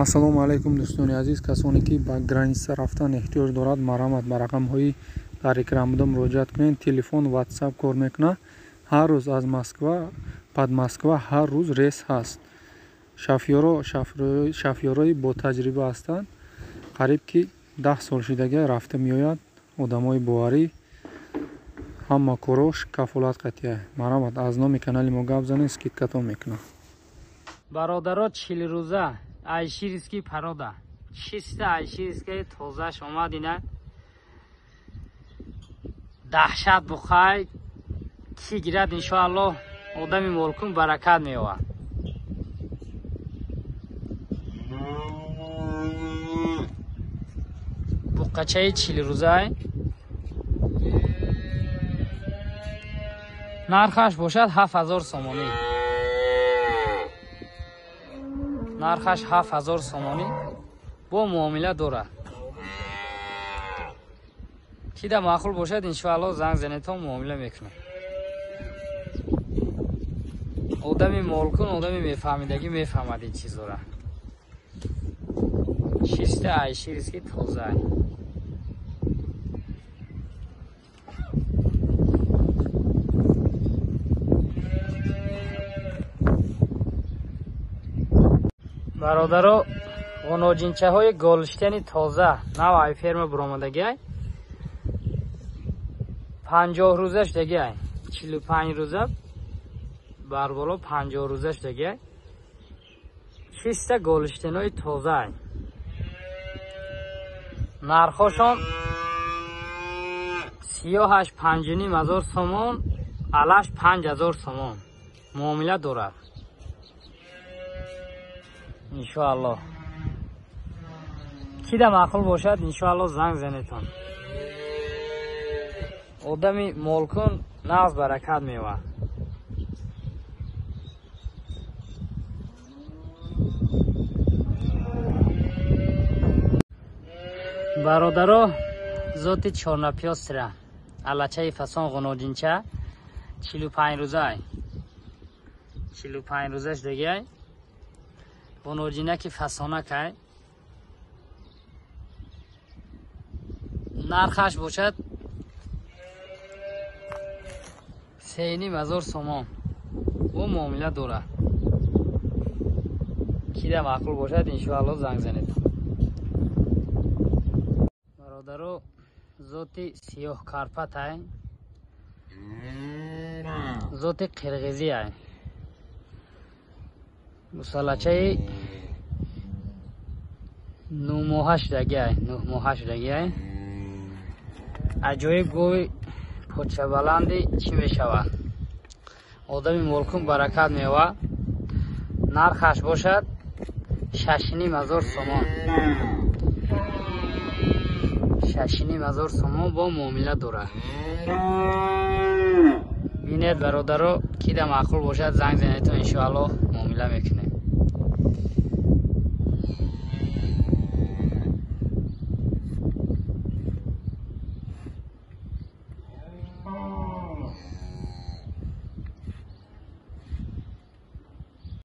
Ассалому алайкум, дӯстони азиз. Касоне ки ба граница рафтан эҳтиёҷ дорад, марҳамат, ба рақамҳои дар экран буда муроҷиат кунед. Телефон, Ватсап кор мекунад. Ҳар рӯз аз Москва, Подмосква ҳар рӯз рейс ҳаст. Шофёрои ботаҷриба ҳастанд. Қариб ки 10 сол шудага рафта меояд. Одамои боварӣ, ҳама корош кафолат қатъия. Марҳамат, аз номи канали мо гап занед, скидкатон мекунам. Бародаро, 40 рӯза айширский порода, чиста айширский тозаш омад. Ина даҳшат бухай ки гирад, иншоаллоҳ одами молкун баракат меовад. Буққачаи 40 рӯзай, нархаш бошад 7000 сомонӣ. Нархаш 7000 сомонӣ, бо муомила дорад. Ки да маъқул бошад, иншоаллоҳ занг занедтон, муомила мекунад. Одами молкун, одами мефаҳмидагӣ мефаҳмад ин чизора. Чиста айшириски тоза. Бародаро, ғуноҷинчаҳои голштени тоза нав ай ферма буромадагиай, 50 рӯза шудагиай, 45 рӯза барболо 50 рӯза шудагиай. Чиста голштенои тозаай. Нархошон сиёҳаш 5500 сомон, алаш 5000 сомон. Муомила дорад иншоаллоҳ. Ки да маъқул бошад, иншоаллоҳ занг занедтон. Одами молкун нағз баракат меовад. Бародаро, зоти чорнапёстра алачаи фасон ғуноҷинча 45 рӯзаай, 45 рӯзаш дагиай. Ғуноҷинаки фасонакай. Нархаш бошад 3500 сомон. Ӯ муомила дорад. Ки да маъқул бошад, иншоаллоҳ занг занед. Бародаро, зоти сиёҳкарпатай, зоти қирғизиай, мусаллачаи 9 моҳа шудагиай, 9 моҳа шудагиай. Аҷоиб гӯй почабаланди чӣ мешавад. Одами молкун баракат меовад. Нархаш бошад 6500 сомон. 6500 сомон бо муомила дорад. Бинед бародаро, ки да маъқул бошад, занг занедтон, иншоаллоҳ муомила мекунем.